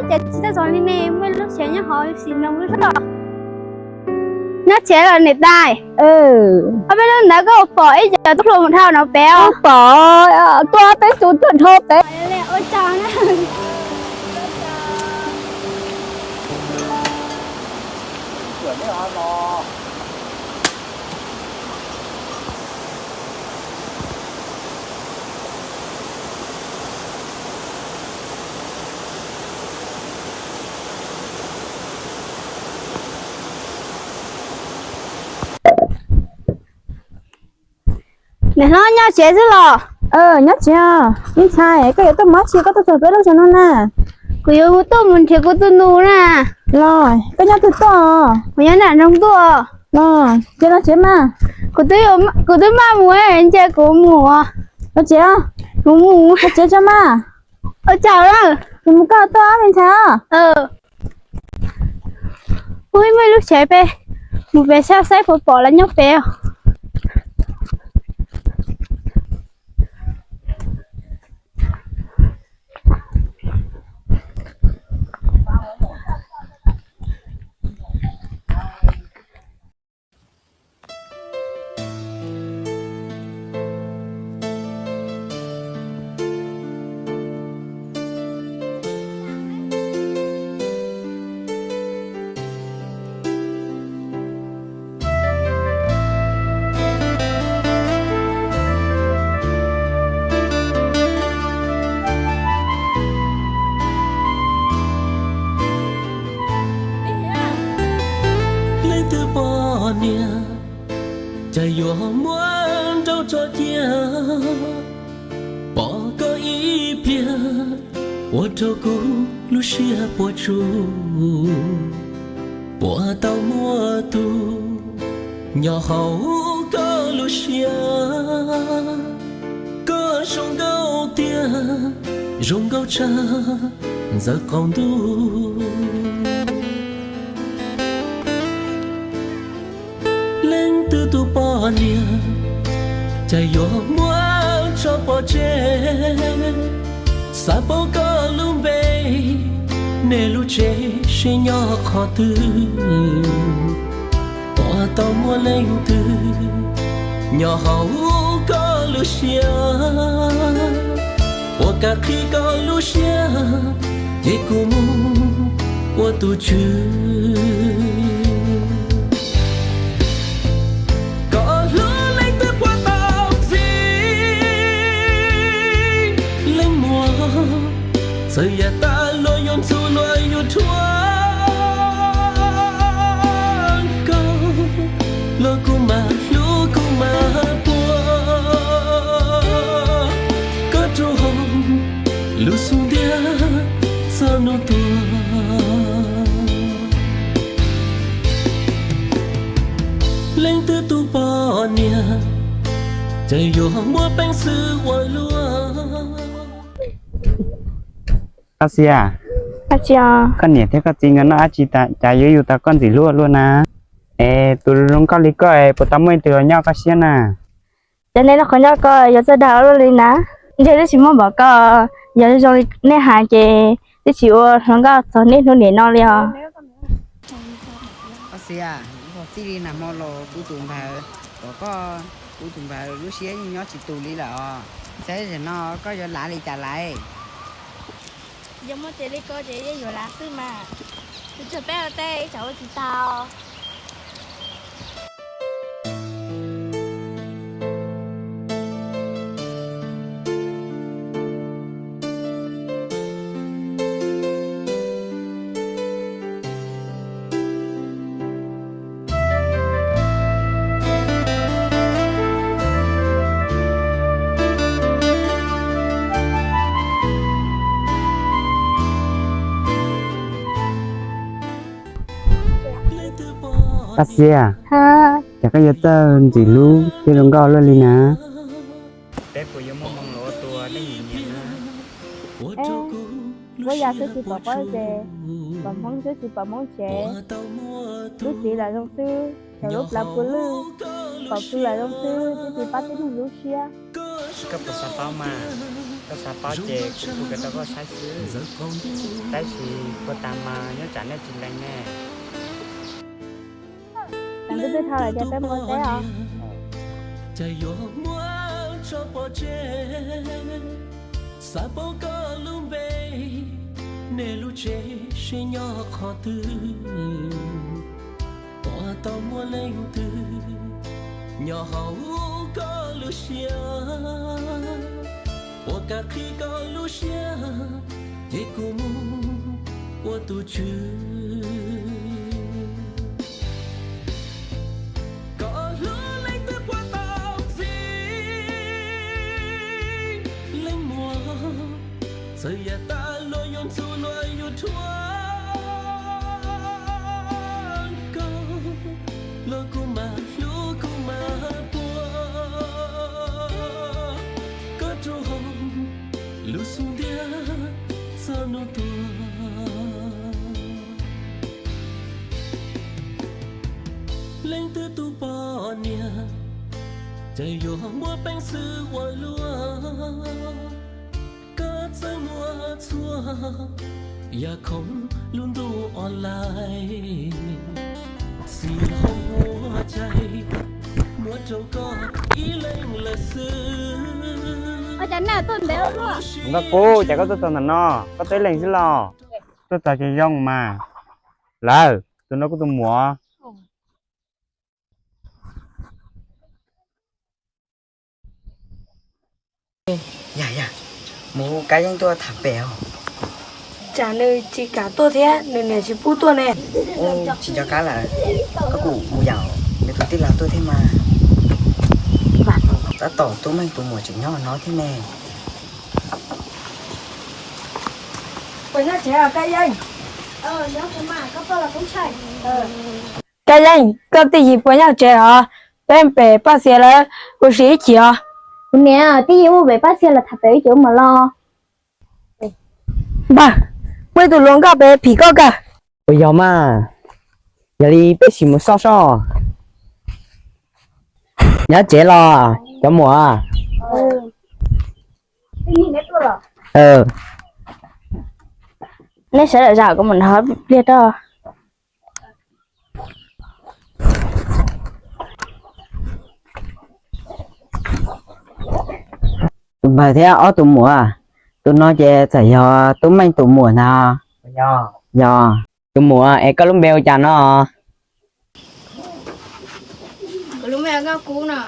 Cas tsis tau zoo li ne, muaj lub tsev nyob hauv xis noog lub zog. Nyob tsev los niam tais? Ob peb hnub ntawd koj ua pom ib co tub hluas mus dhau no pem os? Pom, tuaj ob peb tus tuaj dhau pem. Ua tsaug na. Niam hlob nyob tsev xwb los? Nyob tsev. Me ntxhais, koj yuav tuaj mus dab tsi koj tuaj txog peb lub tsev no na? Kuv yuav tuaj mus nrhiav kuv tus nus na. Los koj nyob twg tuaj? Kuv nyob nram nroog tuaj. Los ces los tsev mas. Kuv twb maj mus, nce kuv mus. Los tsev, kuv mus. Los tsev tso mas. Ua tsaug na. Mus koj tuaj me ntxhais. Ub, muaj ib lub tsev pem, mus pem saib saib puas pom lawv nyob pem. Leej twg poj niam cas yuav muab nrauj tso cia, pom koj ib pliag ua rau kuv lub siab puas tsuaj. Puas tau muaj tus nyob hauv koj lub siab, koj zoo nkauj tiag, zoo nkauj tshaj ntxawm qaum ntuj. Leej twg tus poj niam cas yuav muab tso pov tseg, xav paub koj lub npe, nej lub tsev seb nyob qhov twg. Puas tau muaj leej twg nyob hauv koj lub siab, puas kam qhib koj lub siab, ces kuv mus ua tus tswv. Koj hlub leej twg puas tau txim, leej muam, txawm yam tas luag yuav ntxub luag yuav thuam koj, los kuv mam hlub kuv mam puag koj rau hauv lub xub ntiag txog hnub tuag. Leej twg tus poj niam ces yuav muaj peev xwm ua luaj. Koj Xia, koj niam thiab koj txiv nkawd noj dab tsi cas yuav yug tau koj ntxim hlub ua luaj na? Es tus zoo nkauj li koj es puas tau muaj ib tug los nyob koj siab na? Cov nej lub qhov ncauj ko yuav txawj dag ua luaj li na. Ntshe twb tsis muaj npaum koj, yog zoo li nej hais ces twb tsis ua hluas nkauj txog niaj hnub nim no li os. Xias, txij li nag hmo los kuv tus npawg, kom koj, kuv tus npawg lub siab yeej nyob tsis tus li lawm os. Saib zaum no koj yuav lav li cas laiv? Yog muaj tes li ko ces yeej yuav lav xwb mas. Kuv tsuag peb ua teb ib tsam ua tsis tau. Paj Xias, cas koj yuav txawj ntxim hlub thiab zoo nkauj luaj li na? Peb puas yuav muaj hmoo los ua tus neej nyiam nyiam na? Muab yam xwb tsis pom pob tsev, pom hmoob xwb tsis pom hmoob tsev. Lub txiv lam zoo xwb, xyov lub plawv pw lwj, pom pw lam zoo xwb, twb tsis pab tib neeg lub siab. Koj puas xav paub mas? Koj xav paub ces kuv pub kawm rau koj saib xwb. Tab sis puag ta mas nyob tsam nej tsis lees ne. Tam twb twb dhau lawm ces peb mus ua teb os. Cas yuav muab tso pov tseg, xav paub koj lub npe, nej lub tsev seb nyob qhov twg, puas tau muaj leej twg nyob hauv koj lub siab, puas kam qhib koj lub siab, ces kuv mus ua tus tswv. Koj hlub leej twg puas tau ntxiv, leej muam, txawm yam tas luag yuav ntxub luag yuav rhuav koj, los kuv mam hlub kuv mam puag koj rau hauv lub xub ntiag txog hnub tuag. Leej twg tus poj niam, cas yuav muaj peev xwm ua luaj, koj txawj muaj txhua yam khoom lub ntuj online, xim hauv ua cai muab rau koj ib leeg lawm xwb. Nkauj Kub, cas koj tuaj txog ntawm no, koj tuaj ib leeg xwb los? Tuaj txog ces zoo mas. Lawm, tus no kuv tus muam. Yog, yog, mus kab yeej tuaj tham pem os. Tsam nws tsis kam tuaj thiab nws niam tsis pub tuaj ne. Ub, tsis nco qab lawm, koj kuj mus yaum nws tus tij laug tuaj thiab mas. Tab tom tub Meej tus muam tseem nyob no thiab ne. Puas nyob tsev os Kab Yeej? Kab Yeej, koj twj ywm puas nyob tsev os? Peb pem Paj Xias lawv ua si ib chim os. Kuv niam, twj ywm mus pem Paj Xias los tham pem ib chim mas los. Npawg, muaj ib tug hluas nkauj pem phim koj kawg. Puas yog mas? Yog li peb sim mus soj soj. Nyob tsev los cov muam? Neb sawv daws zaum kuv mus nrog pliag rau. Tus npawg thiab ob tus muam, tus no ces txawm yog tub Meej tus muam ntag. Yog, tus muam es koj lub npe ua cas no? Kuv lub npe ua Nkauj Kub no.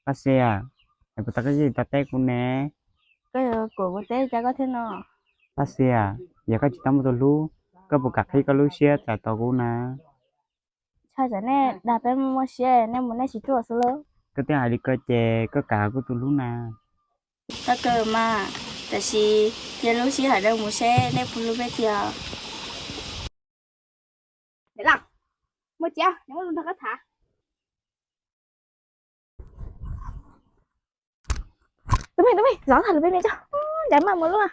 Paj Xias, es puas tau koj tsis tau teb kuv ne? Koj yuav kom kuv teb cas koj thiab no? Paj Xias, yog koj tsis tau muaj tus hlub, koj puas kam qhib koj lub siab txais tos kuv na? Txhob txawm nej dag peb muaj siab, nej mus nej tsis tuaj xwb lauj. Koj twb hais li ko ces koj kam kuv tus hlub na. Tau kawg mas, tab sis yog lub sij hawm mus seb nej puas hlub peb tiag. Muaj txiv, nrog koj tham. Tus me, tus me, zov tham lus peb me tso. Ncav maj mus luaj.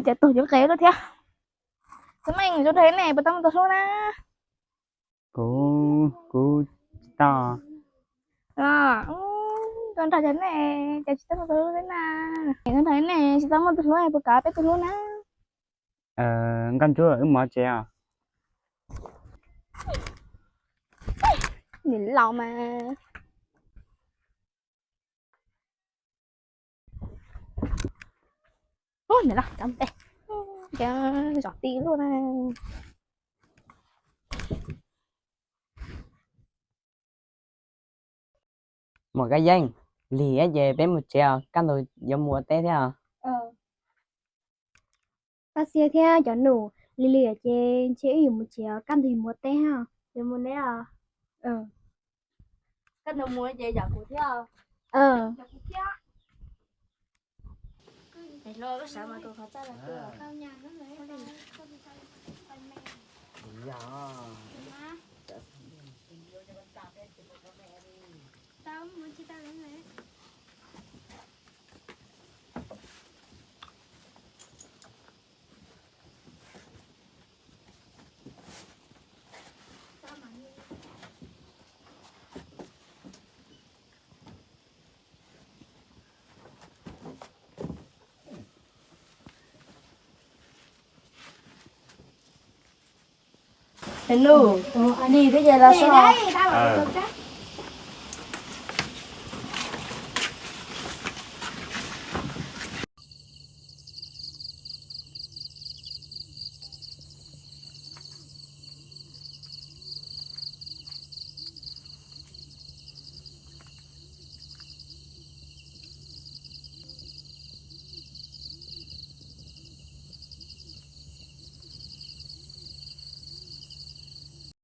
Cas tuag coob nqe luaj thiab. Tus me, zoo nraim ne, puas tau muaj tus hlub na? Kuv, kuv tsis tau. Tuaj nrog cov nej, cov tsis tau muaj tus hlub na. Tuaj nrog nej tsis tau muaj tus hlub, puas kam peb tus hlub na? Nkauj Ntsuab, wb mus tsev os. Niam laus mas. Ub, niam laus, cov ntej, cov zom ti luaj na. Muam Kab Yeej, lig ces peb mus tsev os, kaj ntug yuav mus ua teb thiab os. Paj Xiab thiab cov nus, lig lig ces ntshe wb yuav mus tsev os, kaj ntug yuav mus ua teb os. Yuav mus neb os. Kaj ntug mus ces yam kuv thiab. Nus, lig twb ces los so.